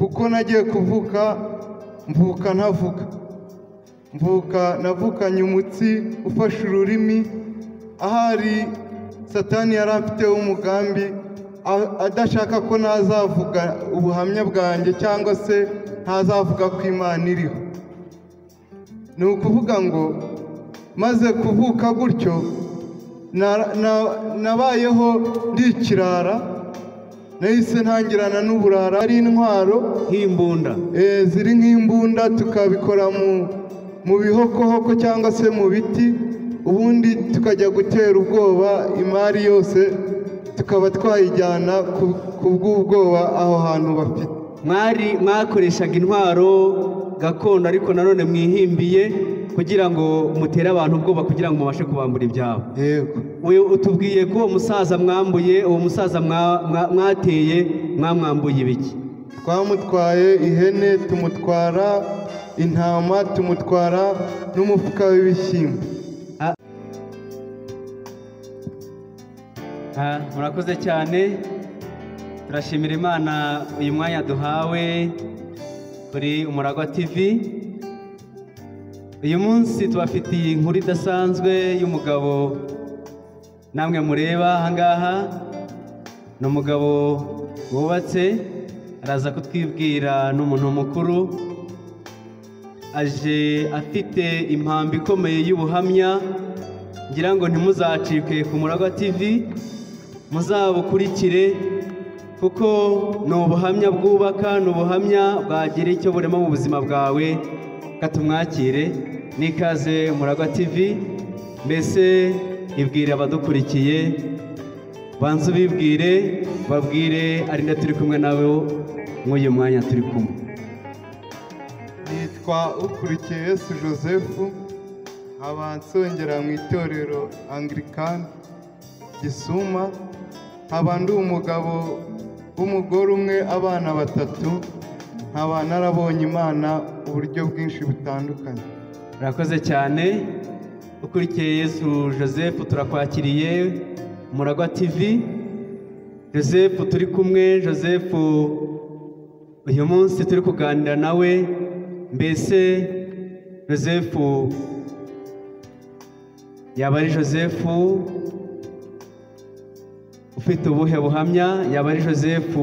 Kuko nagiye kuvuka mvuka ntavuga, mvuka navukanye umutsi ufashe ururimi. Ahari Satani yari afiteho umugambi adashaka ko ntazavuga ubuhamya bwanjye cyangwa se ntazavuga ko Imana iriho. Ni ukuvuga ngo maze kuvuka gutyo nabayeho ndi ikirara, nahise ntangirana n'uburara, ari intwaro nk'imbunda, ziri nk'imbunda, tukabikora mu bihokohoko cyangwa se mu biti, ubundi tukajya gutera ubwoba imari yose tukaba twayijyana ku bw'ubwoba aho hantu bafite. Mwari mwakoreshaga intwaro gakondo ariko nanone mwihimbiye kugira ngo mutere abantu ubwoba kugira ngo mubashe kubambura ibyabo. Yego. Utubwiye ko uwo musaza mwambuye, uwo musaza mwateye, mwamwambuye ibiki? Twamutwaye ihene, tumutwara intama, tumutwara n'umufuka w'ibishyimbo. Murakoze cyane, turashimira Imana uyu mwanya duhawe kuri Umuragwa TV. Uyu munsi tubafitiye inkuru idasanzwe y'umugabo namwe mureba aha ngaha. Ni umugabo wubatse, araza kutwibwira, ni umuntu mukuru, aje afite impamvu ikomeye y'ubuhamya. Ngira ngo ntimuzacike ku Muragwa TV, muzabukurikire kuko ni ubuhamya bwubaka, ni ubuhamya bwagira icyo burema mu buzima bwawe. Katumwakire n'ikaze Muragwa TV. Mbese ibwire abadukurikiye, banze ubibwire, babwire ari nde turi kumwe nawe mw'uyu mwanya turi kumwe. Nitwa Ukurikiye Yesu Joseph, nkaba nsongera mu itorero Anglican Gisuma, nkaba ndi umugabo w'umugore umwe, abana batatu, nkaba narabonye Imana uburyo bwinshi butandukanye. Murakoze cyane Ukurikiye Yesu Joseph, turakwakiriye Muragwa TV. Joseph turi kumwe, Joseph uyu munsi turi kuganira nawe. Mbese Joseph yaba ari Joseph ufite ubuhe buhamya? Yaba ari Joseph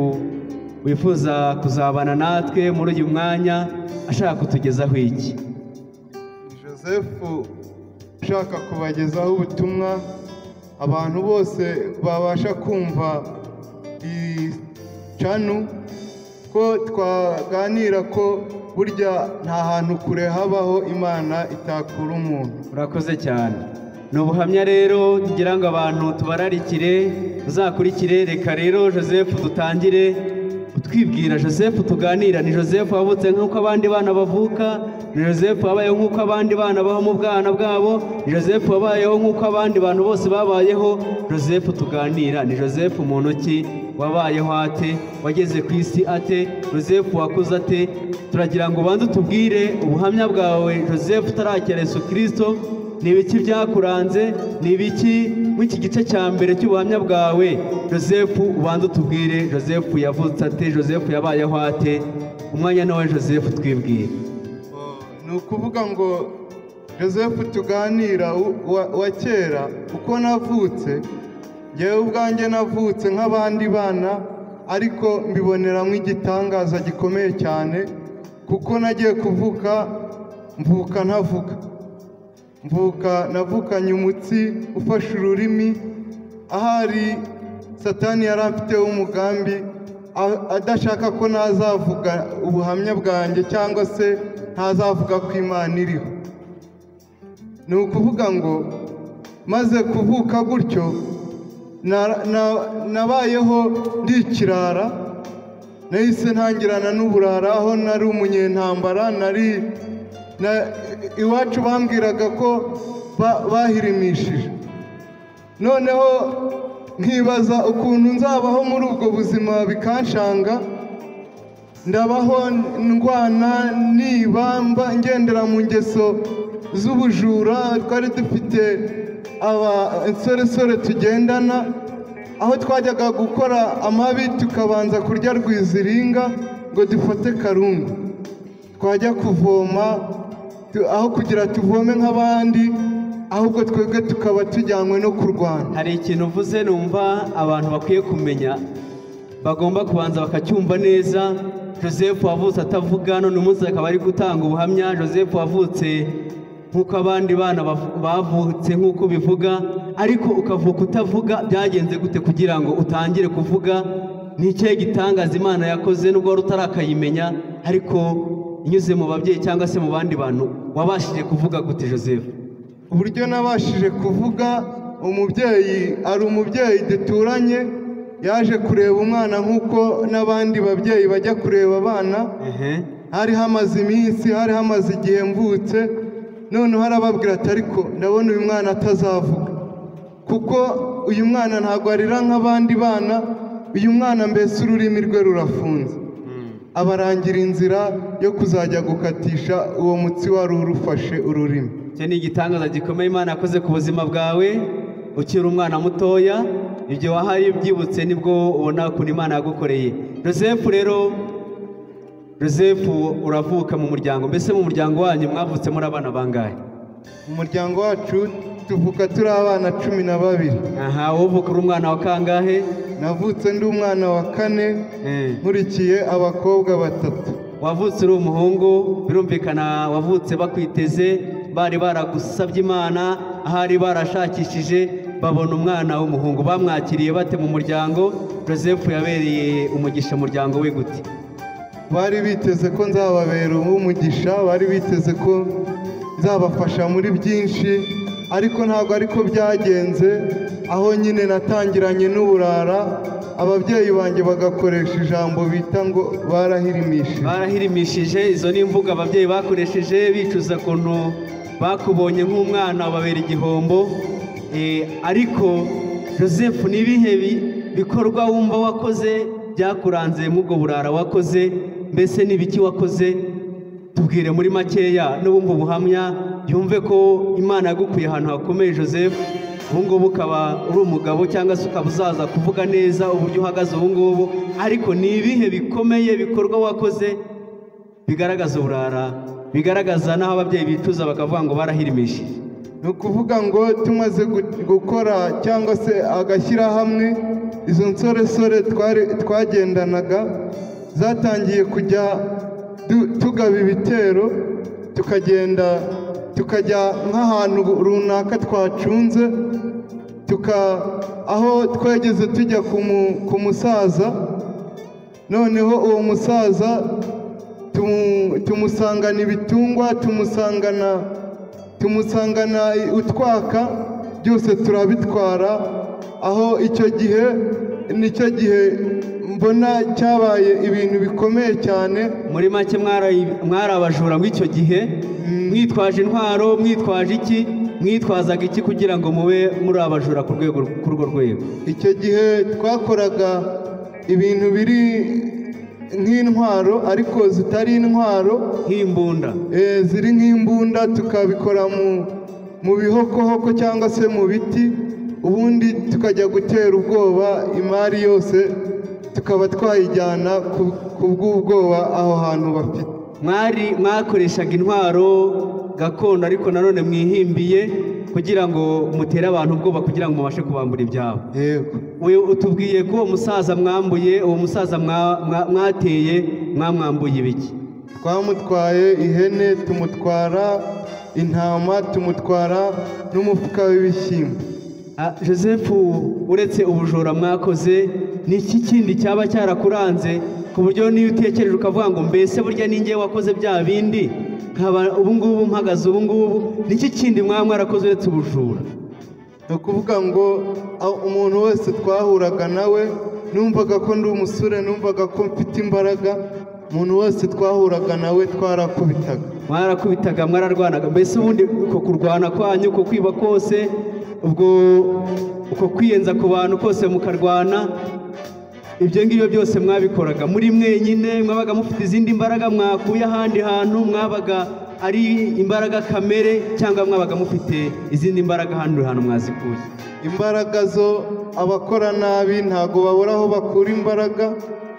wifuza kuzabana natwe muri uyu mwanya, ashaka kutugezaho iki? Joseph ushaka kubagezaho ubutumwa abantu bose babasha kumva icanu, ko twaganira ko burya nta hantu kure habaho Imana itakura umuntu. Urakoze cyane. Ni ubuhamya rero tugira ngo abantu tubararikire, uzakurikire. Reka rero Joseph dutangire utwibwira. Joseph tuganira ni Joseph wavutse nk'uko abandi bana bavuka, ni Joseph wabayeho nk'uko abandi bana baho mu bwana bwabo, ni Joseph wabayeho nk'uko abandi bantu bose babayeho. Joseph tuganira ni Joseph muntu ki, wabayeho ate, wageze ku isi ate, Joseph wakuze ate? Turagira ngo banze utubwire ubuhamya bwawe Joseph utarakira Yesu Kristo. Ni ibiki byakuranze? Ni ibiki muri iki gice cya mbere cy'ubuhamya bwawe Joseph? Ubanze utubwire Joseph yavutse ate, Joseph yabayeho ate? Umwanya ni wawe Joseph, twibwire. Ni ukuvuga ngo Joseph tuganira wa kera, uko navutse ngewe ubwanjye navutse nk'abandi bana, ariko mbiboneramo igitangaza gikomeye cyane, kuko nagiye kuvuka mvuka ntavuga, mvuka navukanye umutsi ufashe ururimi. Ahari Satani yari afiteho umugambi adashaka ko ntazavuga ubuhamya bwanjye cyangwa se ntazavuga ko Imana iriho. Ni ukuvuga ngo maze kuvuka gutyo nabayeho ndi ikirara, nahise ntangirana n'uburara, aho nari umunyentambara, nari iwacu bambwiraga ko bahirimishije. Noneho nkibaza ukuntu nzabaho muri ubwo buzima bikanshanga, ndabaho ndwana nibamba ngendera mu ngeso z'ubujura. Twari dufite aba insoresore tugendana, aho twajyaga gukora amabi tukabanza kurya rwiziringa ngo dufate Karungu. Twajya kuvoma, aho kugira tuvome nk'abandi, ahubwo twebwe tukaba tujyanywe no kurwana. Hari ikintu uvuze numva abantu bakwiye kumenya, bagomba kubanza bakacyumva neza. Joseph wavutse atavuga, none umunsi akaba ari gutanga ubuhamya. Joseph wavutse nk'uko abandi bana bavutse nk'uko bivuga, ariko ukavuka utavuga. Byagenze gute kugira ngo utangire kuvuga? Ni ikihe gitangaza Imana yakoze nubwo wari utarakayimenya, ariko inyuze mu babyeyi cyangwa se mu bandi bantu wabashije kuvuga gute Joseph? Uburyo nabashije kuvuga, umubyeyi ari umubyeyi duturanye yaje kureba umwana nk'uko n'abandi babyeyi bajya kureba abana. Hari hamaze iminsi, hari hamaze igihe mvutse, noneho arababwira ati ariko ndabona uyu mwana atazavuga, kuko uyu mwana ntabwo arira nk'abandi bana, uyu mwana mbese ururimi rwe rurafunze. Abarangira inzira yo kuzajya gukatisha uwo mutsi wari urufashe ururimi. Icyo ni igitangaza gikomeye Imana yakoze ku buzima bwawe ukiri umwana mutoya. Ibyo wahaye byibutse nibwo ubona ukuntu Imana yagukoreye. Joseph rero, Joseph uravuka mu muryango, mbese mu muryango wanyu mwavutse muri abana bangahe? Mu muryango wacu tuvuka turi abana 12. Aha, wowe uvuka uri umwana wa kangahe? Navutse ndi umwana wa 4, nkurikiye abakobwa 3. Wavutse uri umuhungu, birumvikana wavutse bakwiteze, bari baragusabye Imana, ahari barashakishije babona umwana w'umuhungu. Bamwakiriye bate mu muryango? Joseph yabereye umugisha umuryango we gute? Bari biteze ko nzababera umugisha, bari biteze ko nzabafasha muri byinshi, ariko ntabwo ariko byagenze. Aho nyine natangiranye n'uburara, ababyeyi banjye bagakoresha ijambo bita ngo barahirimishije. Barahirimishije, izo ni imvugo ababyeyi bakoresheje bicuza ukuntu bakubonye nk'umwana babera igihombo. Ariko Joseph, ni ibihe bikorwa wumva wakoze byakuranze muri ubwo burara wakoze? Mbese ni ibiki wakoze? Tubwire muri makeya, n'ubumva ubuhamya yumve ko Imana yagukuye ahantu hakomeye Joseph. Ubu ngubu ukaba uri umugabo cyangwa se ukaba uzaza kuvuga neza uburyo uhagaze ubu ngubu, ariko ni ibihe bikomeye bikorwa wakoze bigaragaza uburara, bigaragaza n'aho ababyeyi bicuza bakavuga ngo barahirimishije? Ni ukuvuga ngo tumaze gukora cyangwa se agashyirahamwe, izo nsoresore twagendanaga zatangiye kujya tugaba ibitero, tukagenda tukajya nk'ahantu runaka twacunze, aho twageze tujya ku musaza. Noneho uwo musaza tumusangana ibitungwa, tumusangana utwaka, byose turabitwara. Aho icyo gihe nicyo gihe mbona cyabaye ibintu bikomeye cyane. Muri make mwari abajura muri icyo gihe, mwitwaje intwaro, mwitwaje iki, mwitwazaga iki kugira ngo mube muri abajura ku rwego, kuri urwo rwego? Icyo gihe twakoraga ibintu biri nk'intwaro ariko zitari intwaro, nk'imbunda, ziri nk'imbunda, tukabikora mu bihokohoko cyangwa se mu biti, ubundi tukajya gutera ubwoba imari yose tukaba twayijyana ku bw'ubwoba aho hantu bafite. Mwakoreshaga intwaro gakondo ariko nanone mwihimbiye kugira ngo mutere abantu ubwoba, kugira ngo mubashe kubambura ibyabo. Yego. Utubwiye ko uwo musaza mwambuye, uwo musaza mwateye, mwamwambuye ibiki? Twamutwaye ihene, tumutwara intama, tumutwara n'umufuka w'ibishyimbo. Joseph, uretse ubujura mwakoze, ni iki kindi cyaba cyarakuranze ku buryo niyo utekereje ukavuga ngo mbese burya ninjye wakoze bya bindi, nkaba ubu ngubu mpagaze ubu ngubu? Ni iki kindi mwaba mwarakoze uretse ubujura? Ni ukuvuga ngo umuntu wese twahuraga nawe, numvaga ko ndi umusore, numvaga ko mfite imbaraga, umuntu wese twahuraga nawe twarakubitaga. Mwarakubitaga, mwararwanaga. Mbese ubundi uko kurwana kwanyu, uko kwiba kose, ubwo uko kwiyenza ku bantu kose mukarwana, ibyo ngibyo byose mwabikoraga muri mwenyine? Mwabaga mufite izindi mbaraga mwakuye ahandi hantu? Mwabaga ari imbaraga kamere cyangwa mwabaga mufite izindi mbaraga hano hantu mwazikuye? Imbaraga zo abakora nabi ntago babura aho bakura imbaraga.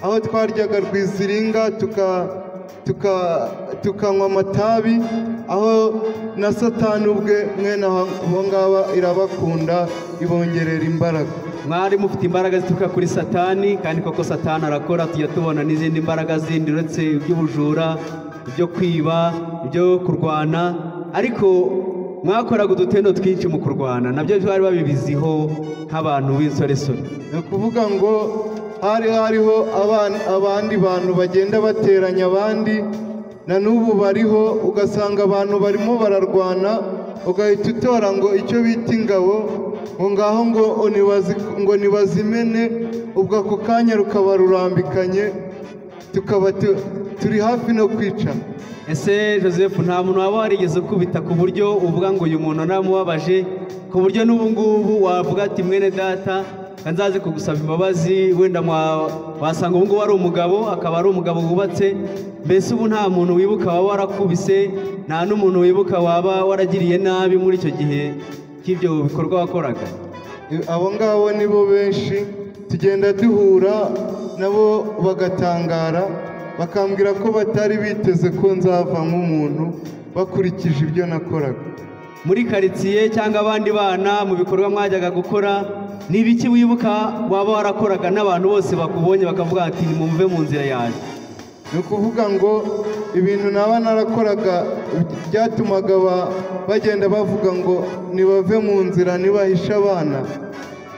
Aho twaryaga rwiziringa tukanywa amatabi, aho na Satani ubwe mwene abo ngaba irabakunda ibongerera imbaraga. Mwari mufite imbaraga zituruka kuri Satani, kandi koko Satani arakora, tujya tubona n'izindi mbaraga zindi uretse iby'ubujura, ibyo kwiba, ibyo kurwana, ariko mwakoraga udutendo twinshi mu kurwana, nabyo bari babibiziho nk'abantu b'insoresore. Ni ukuvuga ngo hari hariho abandi bantu bagenda bateranya abandi, na n'ubu bariho, ugasanga abantu barimo bararwana, ugahita utora ngo icyo bita ingabo, ngo ngaho ngo nibazimene, ubwo ako kanya rukaba rurambikanye, tukaba turi hafi no kwicana. Ese Joseph, nta muntu waba warigeze ukubita ku buryo uvuga ngo uyu muntu naramubabaje, ku buryo n'ubu ngubu wavuga ati mwene data nzaze kugusaba imbabazi, wenda wasanga ubu ngubu ari umugabo, akaba ari umugabo wubatse, mbese ubu nta muntu wibuka waba warakubise, nta n'umuntu wibuka waba waragiriye nabi muri icyo gihe cy'ibyo bikorwa wakoraga? Abo ngabo nibo benshi tugenda duhura nabo bagatangara, bakambwira ko batari biteze ko nzava nk'umuntu bakurikije ibyo nakoraga. Muri karitsiye cyangwa abandi bana mu bikorwa mwajyaga gukora, ni ibiki wibuka waba warakoraga n'abantu bose bakubonye bakavuga ati nimumve mu nzira yanjye? Ni ukuvuga ngo ibintu naba narakoraga byatumaga bagenda bavuga ngo nibave mu nzira, nibahishe abana.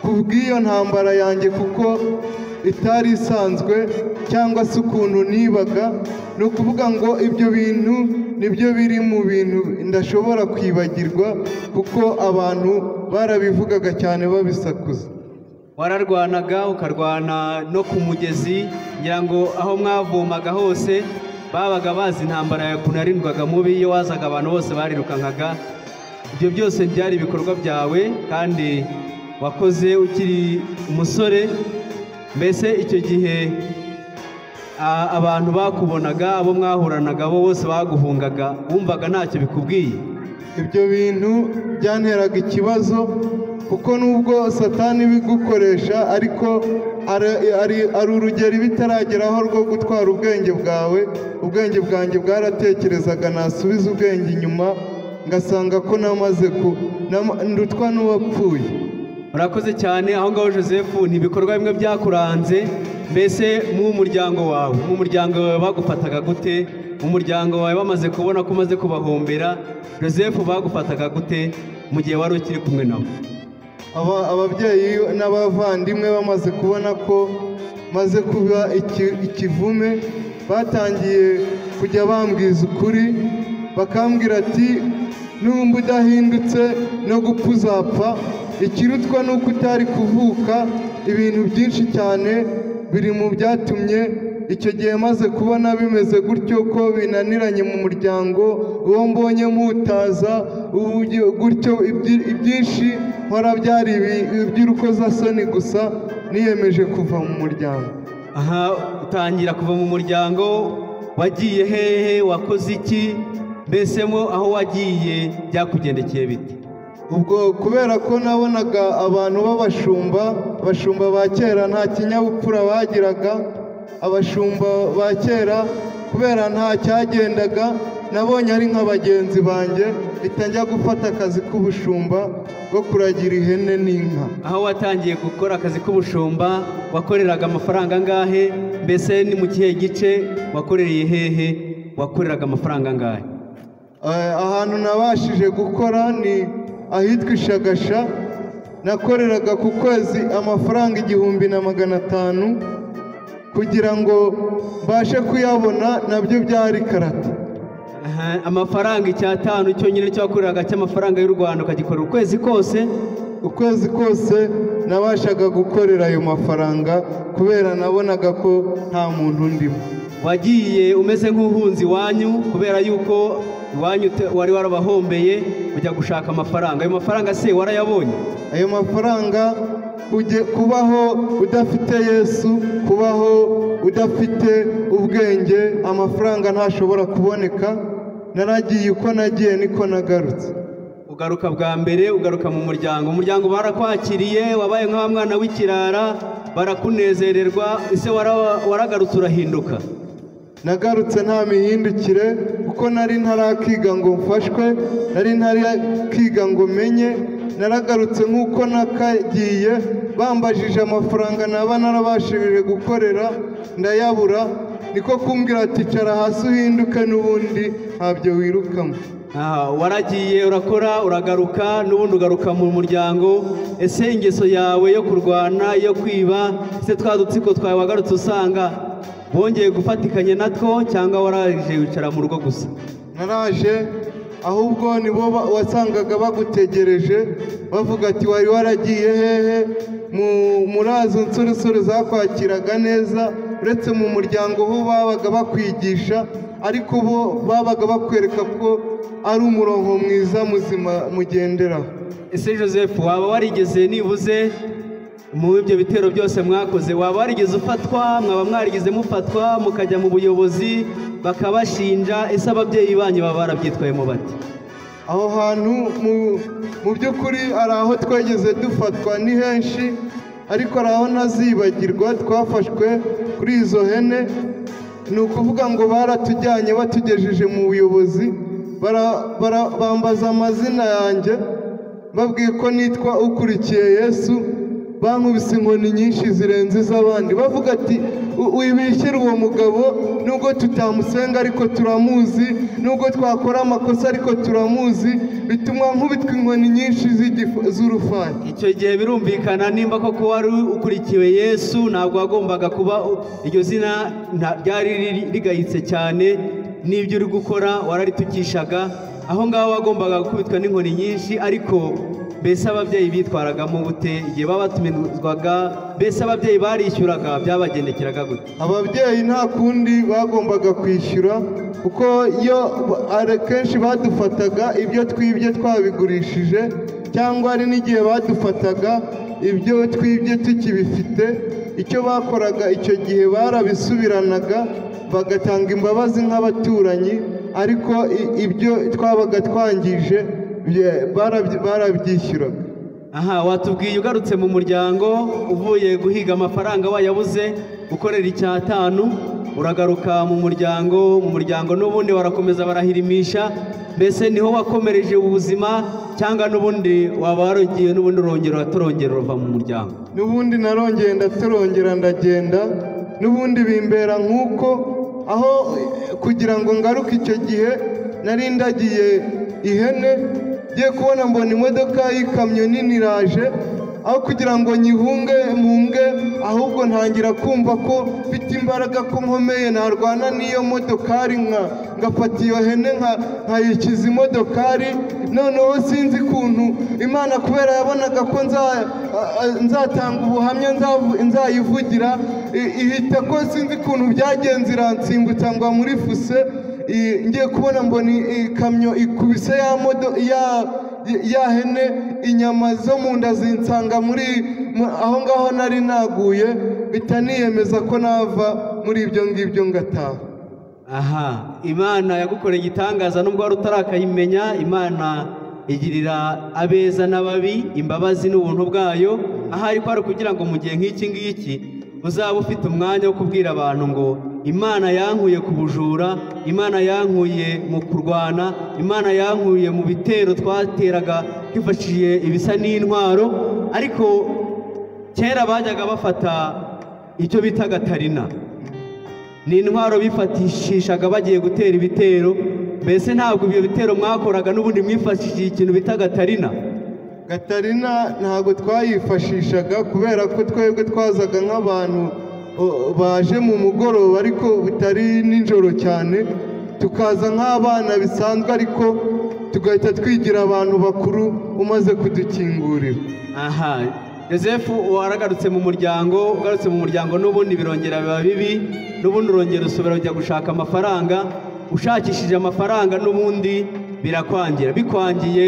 Kubw'iyo ntambara yanjye, kuko itari isanzwe cyangwa se ukuntu nibaga, ni ukuvuga ngo ibyo bintu nibyo biri mu bintu ndashobora kwibagirwa, kuko abantu barabivugaga cyane babisakuza. Wararwanaga ukarwana no ku mugezi, ngira ngo aho mwavomaga hose babaga bazi intambara yawe ukuntu yarindwaga mubi, iyo wazaga abantu bose barirukankaga. Ibyo byose byari ibikorwa byawe kandi wakoze ukiri umusore. Mbese icyo gihe abantu bakubonaga, abo mwahuranaga, abo bose baguhungaga, wumvaga ntacyo bikubwiye? Ibyo bintu byanteraga ikibazo, kuko nubwo Satani bigukoresha, ariko ari urugero bitarageraho rwo gutwara ubwenge bwawe. Ubwenge bwanjye bwaratekerezaga, nasubiza ubwenge inyuma ngasanga ko namaze ndutwa n'uwapfuye. Murakoze cyane. Aho ngaho Joseph, ni ibikorwa bimwe byakuranze. Mbese mu muryango wawe, mu muryango wawe bagufataga gute? Mu muryango wawe bamaze kubona ko umaze kubahombera, Joseph bagufataga gute mu gihe wari ukiri kumwe nabo? Ababyeyi n'abavandimwe bamaze kubona ko maze kuba ikivume, batangiye kujya bambwiza ukuri, bakambwira ati numba udahindutse no gupfa uzapfa, ikirutwa nuko utari kuvuka. Ibintu byinshi cyane biri mu byatumye icyo gihe maze kubona bimeze gutyo, ko binaniranye mu muryango, uwo mbonye mutaza gutyo, ibyinshi nkora byari iby'urukozasoni gusa. Niyemeje kuva mu muryango. Aha utangira kuva mu muryango, wagiye hehe? Wakoze iki? Mbese mo aho wagiye byakugendekeye bite? Ubwo kubera ko nabonaga abantu b'abashumba, abashumba ba kera nta kinyabupfura bagiraga, abashumba ba kera kubera nta cyagendaga, nabonye ari nka bagenzi banjye, mpita njya gufata akazi k'ubushumba bwo kuragira ihene n'inka. Aho watangiye gukora akazi k'ubushumba wakoreraga amafaranga angahe? Mbese ni mu kihe gice wakorereye hehe? Wakoreraga amafaranga angahe? Ahantu nabashije gukora ni ahitwa Ishagasha, nakoreraga ku kwezi amafaranga 1500, kugira ngo mbashe kuyabona nabyo byari karate. Amafaranga 500 cyonyine cyo wakoreraga cy'amafaranga y'u Rwanda ukagikorera ukwezi kose? Ukwezi kose nabashaga gukorera ayo mafaranga, kubera nabonaga ko nta muntu ndimo. Wagiye umeze nk'uhunzi iwanyu, kubera yuko iwanyu wari warabahombeye, ujya gushaka amafaranga. Ayo mafaranga se warayabonye? Ayo mafaranga, kubaho udafite Yesu, kubaho udafite ubwenge, amafaranga ntashobora kuboneka. Naragiye, uko nagiye niko nagarutse. Ugaruka bwa mbere, ugaruka mu muryango, umuryango barakwakiriye, wabaye nka mwana w'ikirara, barakunezererwa. Ese waragarutse urahinduka? Nagarutse nta mihindukire, kuko nari ntarakiga ngo mfashwe, nari ntarakiga ngo menye. Naragarutse nk'uko nakagiye, bambajije amafaranga naba narabashije gukorera ndayabura, niko kumbwira ati cara hasi uhinduke, n'ubundi ntabyo wirukamo. Waragiye urakora uragaruka, n'ubundi ugaruka mu muryango. Ese ingeso yawe yo kurwana, yo kwiba, ese twa dutsiko twawe wagarutse usanga bongeye gufatikanya natwo, cyangwa waraje wicara mu rugo gusa? Naraje, ahubwo nibo wasangaga bagutegereje, bavuga ati wari waragiye hehe? Muri izo nsoresore zakwakiraga neza, uretse mu muryango ho babaga bakwigisha, ariko bo babaga bakwereka ko ari umurongo mwiza muzima mugenderaho. Ese Joseph, waba warigeze nibuze mu ibyo bitero byose mwakoze, waba warigeze ufatwa, mwaba mwarigeze mufatwa mukajya mu buyobozi bakabashinja? Ese ababyeyi banyu baba barabyitwayemo bati? Aho hantu mu by'ukuri hari aho twageze dufatwa ni henshi, ariko hari aho ntazibagirwa twafashwe kuri izo hene. Ni ukuvuga ngo baratujyanye batugejeje mu buyobozi, bambaza amazina yanjye, babwiye ko nitwa Ukurikiye Yesu. Bankubise inkoni nyinshi zirenze iz'abandi, bavuga ati wibishyira uwo mugabo, nubwo tutamusenga ariko turamuzi, nubwo twakora amakosa ariko turamuzi. Bituma nkubitwa inkoni nyinshi z'urufaya. Icyo gihe birumvikana nimba koko wari ukurikiwe Yesu, ntabwo wagombaga kuba iryo zina ryari rigayitse cyane, n'ibyo uri gukora wararitukishaga. Aho ngaho wagombaga gukubitwa n'inkoni nyinshi. Ariko mbese ababyeyi bitwaragamo gute igihe babatumizwaga? Mbese ababyeyi barishyuraga, byabagendekeraga gute? Ababyeyi nta kundi bagombaga kwishyura, kuko iyo kenshi badufataga ibyo twibye twabigurishije, cyangwa hari n'igihe badufataga ibyo twibye tukibifite. Icyo bakoraga icyo gihe barabisubiranaga, bagatanga imbabazi nk'abaturanyi, ariko ibyo twabaga twangije barabyishyuraga. Aha watubwiye ugarutse mu muryango uvuye guhiga amafaranga wayabuze, ukorera icyatanu, uragaruka mu muryango, mu muryango n'ubundi barakomeza barahirimisha. Mbese niho wakomereje ubuzima, cyangwa n'ubundi waba warogiye n'ubundi urongera uratorongera uva mu muryango? N'ubundi narongeye ndatorongera ndagenda, n'ubundi bimbera nk'uko. Aho kugira ngo ngaruke icyo gihe nari ndagiye ihene, ngiye kubona mbona imodoka y'ikamyo nini iraje, aho kugira ngo nyihunge mpunge, ahubwo ntangira kumva ko mfite imbaraga, ko nkomeye, narwana n'iyo modokari, ngafata iyo hene nkayikiza imodokari. Noneho sinzi ukuntu Imana, kubera yabonaga ko nzatanga ubuhamya, nzayivugira, ihita ko sinzi ukuntu byagenze iransimbutsa ngwa muri fuse. Ngiye kubona mbona ikamyo ikubise ya hene, inyama zo mu nda zinsanga muri aho ngaho nari naguye, mpita niyemeza ko nava muri ibyo ngibyo ngataha. Aha Imana yagukoreye igitangaza nubwo wari utarakayimenya. Imana igirira abeza n'ababi imbabazi n'ubuntu bwayo. Ahari ko ari kugira ngo mu gihe nk'iki ngiki uzaba ufite umwanya wo kubwira abantu ngo Imana yankuye ku bujura, Imana yankuye mu kurwana, Imana yankuye mu bitero twateraga twifashishije ibisa n'intwaro. Ariko kera bajyaga bafata icyo bita gatarina, ni intwaro bifatishishaga bagiye gutera ibitero. Mbese ntabwo ibyo bitero mwakoraga n'ubundi mwifashishije ikintu bita gatarina? Gatarina ntabwo twayifashishaga, kubera ko twebwe twazaga nk'abantu baje mu mugoroba ariko bitari nijoro cyane, tukaza nk'abana bisanzwe, ariko tugahita twigira abantu bakuru umaze kudukingurira. Aha Joseph waragarutse mu muryango, ugarutse mu muryango n'ubundi birongera biba bibi, n'ubundi urongera usubira ujya gushaka amafaranga, ushakishije amafaranga n'ubundi birakwangira, bikwangiye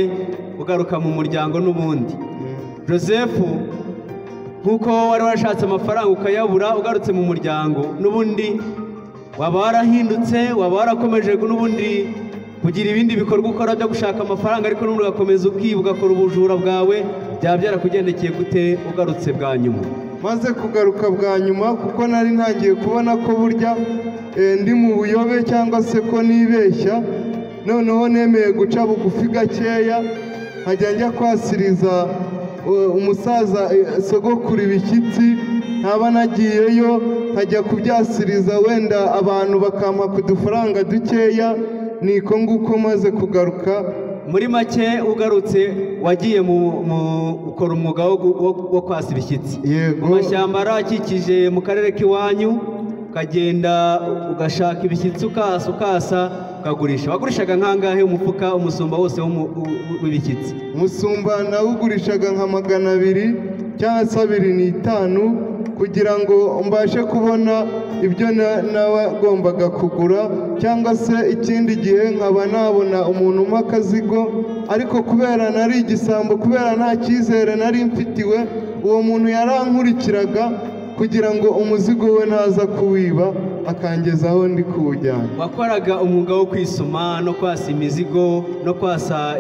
ugaruka mu muryango n'ubundi. Joseph nkuko wari warashatse amafaranga ukayabura, ugarutse mu muryango n'ubundi waba warahindutse, waba warakomeje n'ubundi kugira ibindi bikorwa ukora byo gushaka amafaranga, ariko n'ubundi ugakomeza ukiba ugakora ubujura bwawe, byaba byarakugendekeye gute ugarutse bwa nyuma? Maze kugaruka bwa nyuma, kuko nari ntangiye kubona ko burya ndi mu buyobe cyangwa se ko nibeshya, noneho nemeye guca bugufi gakeya, nkajya njya kwasiriza umusaza sogokuru ibishyitsi, ntaba nagiyeyo nkajya kubyasiriza wenda abantu bakampa ku dufaranga dukeya. Niko nguko maze kugaruka. Muri make ugarutse wagiye mu ukora umwuga wo kwasa ibishyitsi. Yego. Mu mashyamba arakikije mu karere k'iwanyu, ukagenda ugashaka ibishyitsi ukasa ukasa ukagurisha. Wagurishaga nkangahe umufuka umusumba wose w'ibishyitsi? Umusumba nawugurishaga nka 200 cyangwa se 205, kugira ngo mbashe kubona ibyo nagombaga kugura, cyangwa se ikindi gihe nkaba nabona umuntu umpa akazigo. Ariko kubera nari igisambo, kubera nta cyizere nari mfitiwe, uwo muntu yarankurikiraga kugira ngo umuzigo we ntaza kuwiba akangezaho ndi kuwujyana. Wakoraga umwuga wo kwisuma no kwasa imizigo no kwasa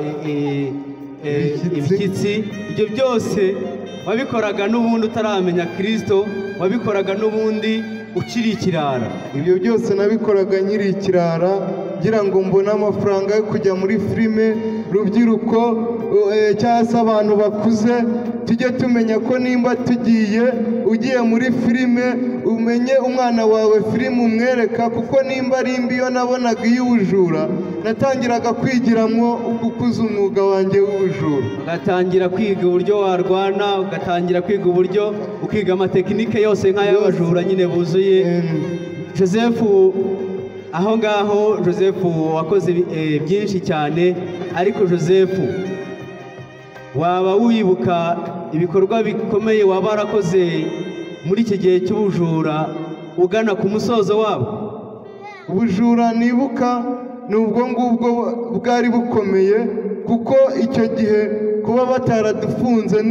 ibishyitsi, ibyo byose wabikoraga n'ubundi utaramenya Kristo, wabikoraga n'ubundi ukiri ikirara. Ibyo byose nabikoraga nkiri ikirara, ngira ngo mbone amafaranga yo kujya muri filime. Rubyiruko cyangwa se abantu bakuze, tujye tumenya ko nimba tugiye ugiye muri filime, umenye umwana wawe filime umwereka, kuko nimba ari mbi iyo nabonaga iy'ubujura, natangiraga kwigiramwo gukuza umwuga wanjye w'ubujura. Ugatangira kwiga uburyo warwana, ugatangira kwiga uburyo ukiga amatekinike yose nk'ay'abajura nyine buzuye. Joseph, aho ngaho Joseph wakoze byinshi cyane, ariko Joseph waba wibuka ibikorwa bikomeye waba warakoze muri iki gihe cy'ubujura ugana ku musozo wabo? Ubujura nibuka ni ubwo ngubwo bwari bukomeye, kuko icyo gihe kuba bataradufunze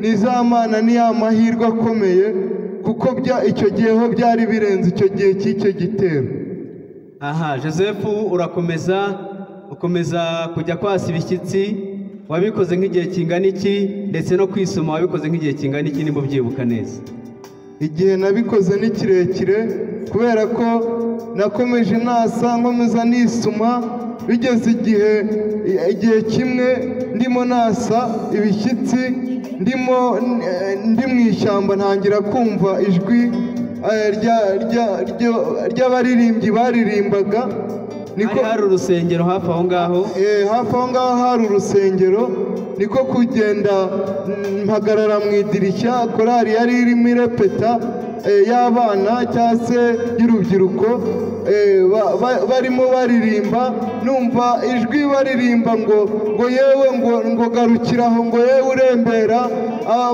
ni za mana, ni ya mahirwe akomeye, kuko icyo gihe ho byari birenze icyo gihe cy'icyo gitero. Aha Joseph, urakomeza ukomeza kujya kwasa ibishyitsi, wabikoze nk'igihe kingana iki, ndetse no kwisuma wabikoze nk'igihe kingana iki nimba ubyibuka neza? Igihe nabikoze ni kirekire, kubera ko nakomeje nasa nkomeza nisuma, bigeze igihe kimwe ndimo nasa ibishyitsi, ndimo ndi mu ishyamba, ntangira kumva ijwi ry'abaririmbyi baririmbaga. Niko hari urusengero hafi aho ngaho? Hafi aho ngaho hari urusengero. Niko kugenda mpagarara mu idirishya, korali yari irimo irepeta y'abana cyangwa se y'urubyiruko, barimo baririmba, numva ijwi baririmba ngo ngo yewe ngo garukiraho, ngo yewe urembera,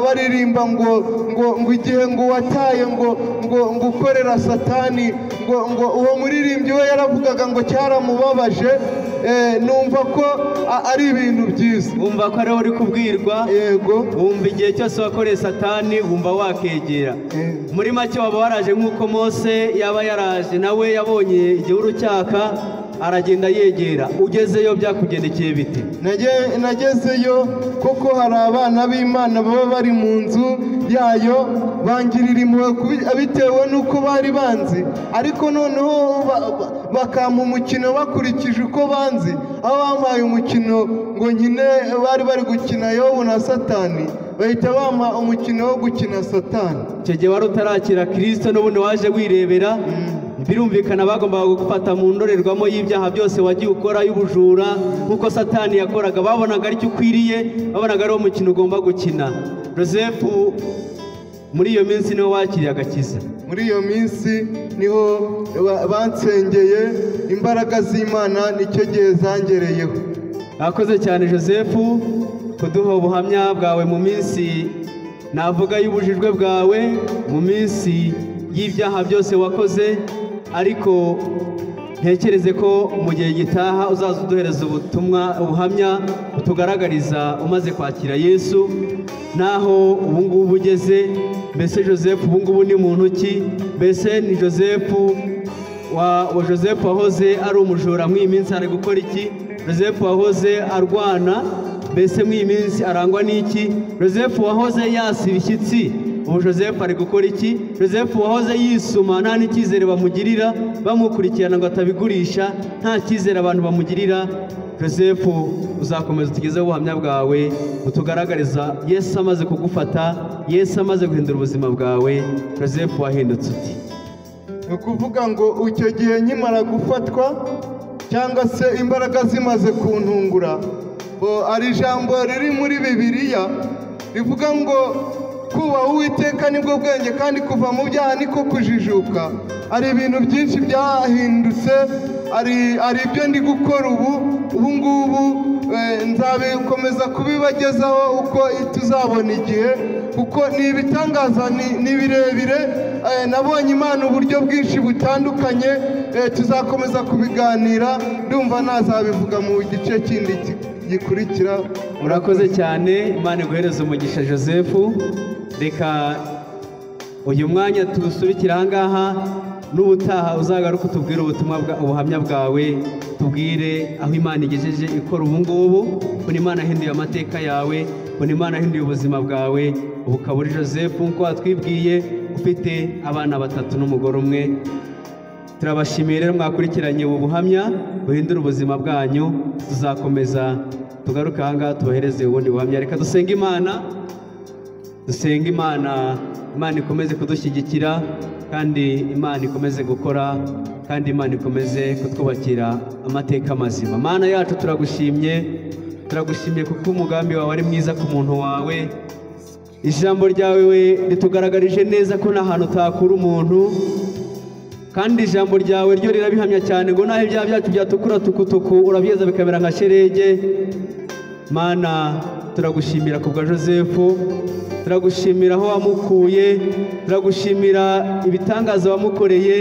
baririmba ngo ngo ngo igihe ngo wataye ngo ngo ngo ukorera Satani, ngo ngo uwo muririmbyi we yaravugaga ngo cyaramubabaje. Numva ko ari ibintu byiza. Wumva ko ariho uri kubwirwa? Yego. Wumva igihe cyose wakoreye Satani wumva wakegera. Muri make waba waraje nk'uko Mose yaba yaraje, nawe yabonye igihuru cyaka aragenda yegera. Ugezeyo byakugendekeye bite? Nagezeyo kuko hari abana b'Imana baba bari mu nzu yayo, bangirira impuhwe bitewe n'uko bari banzi, ariko noneho bakampa umukino bakurikije uko banzi. Aho bampaye umukino ngo nkine, bari bari gukina Yobu na Satani, bahita bampa umukino wo gukina Satani. Icyo gihe wari utarakira Kristo, n'ubundi waje wirebera. Birumvikana bagombaga kugufata mu ndorerwamo y'ibyaha byose wagiye ukora y'ubujura, nk'uko Satani yakoraga. Babonaga aricyo ukwiriye, babonaga ari wo mukino ugomba gukina. Joseph, muri iyo minsi niho wakiriye agakiza? Muri iyo minsi niho bansengeye, imbaraga z'Imana nicyo gihe zangereyeho. Akoze cyane Joseph kuduha ubuhamya bwawe mu minsi navuga y'ubujijwe bwawe, mu minsi y'ibyaha byose wakoze, ariko ntekereze ko mu gihe gitaha uzaza uduhereza ubutumwa, ubuhamya utugaragariza umaze kwakira Yesu, naho ubu ngubu ugeze. Mbese Joseph ubu ngubu ni muntu ki? Mbese ni Joseph wa Joseph wahoze ari umujura muri iyi minsi ari gukora iki? Joseph wahoze arwana, mbese muri iyi minsi arangwa n'iki? Joseph wahoze yasa ibishyitsi, ubu Joseph ari gukora iki? Joseph wahoze yisuma nta n'icyizere bamugirira, bamukurikirana ngo atabigurisha, nta cyizere abantu bamugirira. Joseph, uzakomeza utugezeho ubuhamya bwawe, utugaragariza Yesu amaze kugufata, Yesu amaze guhindura ubuzima bwawe. Joseph wahindutse uti? Ni ukuvuga ngo icyo gihe nkimara gufatwa cyangwa se imbaraga zimaze kuntungura, ari ijambo riri muri Bibiliya rivuga ngo kubaha Uwiteka nibwo bwenge kandi kuva mu byaha niko kujijuka. Ari ibintu byinshi byahindutse, ari ibyo ndi gukora ubu ngubu, nzabikomeza kubibagezaho uko tuzabona igihe, kuko ni ibitangaza, ni birebire. Nabonye Imana uburyo bwinshi butandukanye, tuzakomeza kubiganira, ndumva nazabivuga mu gice kindi gikurikira. Murakoze cyane, Imana iguhereze umugisha Joseph. Reka uyu mwanya tuwusubikire aha ngaha, n'ubutaha uzagaruke utubwire ubutumwa ubuhamya bwawe, tubwire aho Imana igejeje ikora ubu ngubu, ukuntu Imana yahinduye amateka yawe, ukuntu Imana yahinduye ubuzima bwawe. Ubu ukaba uri Joseph nk'uko watwibwiye, ufite abana batatu n'umugore umwe. Turabashimiye rero mwakurikiranye ubu buhamya buhindura ubuzima bwanyu. Tuzakomeza tugaruke aha ngaha tubahereze ubundi buhamya. Reka dusenge Imana, dusenge Imana, Imana ikomeze kudushyigikira kandi Imana ikomeze gukora kandi Imana ikomeze kutwubakira amateka mazima. Mana yacu turagushimye, turagushimye kuko umugambi wawe ari mwiza ku muntu wawe. Ijambo ryawe ritugaragarije neza ko nta hantu utakura umuntu, kandi ijambo ryawe ryo rirabihamya cyane ngo naho ibyaha byacu byatukura tukutuku urabyeza bikamera nka sherege. Mana turagushimira kubwa Joseph, turagushimira aho wamukuye, turagushimira ibitangaza wamukoreye.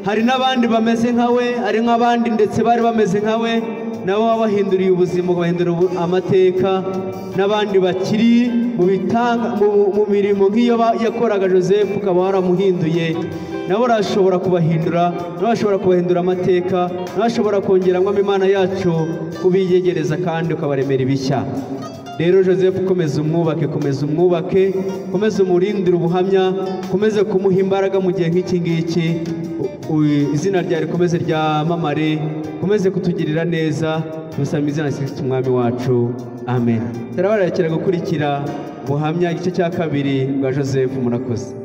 Hari n'abandi bameze nkawe, hari nk'abandi ndetse bari bameze nkawe, nabo wabahinduriye ubuzima, ubahindura amateka, n'abandi bakiri mu mirimo nk'iyo yakoraga Joseph ukaba waramuhinduye, nabo urashobora kubahindura, nabo bashobora kubahindura amateka, nabo bashobora kongeramo Imana yacu kubiyegereza kandi ukabaremera ibishya. Rero Joseph komeza umwubake, komeza umwubake, komeza umurindire ubuhamya, komeze kumuha imbaraga mu gihe nk'iki ngiki, izina ryawe rikomeze ryamamare, komeze kutugirira neza, tubisaba izina rya Kristo Umwami wacu, amen. Turabarekera gukurikira ubuhamya igice cya kabiri bwa Joseph. Murakoze.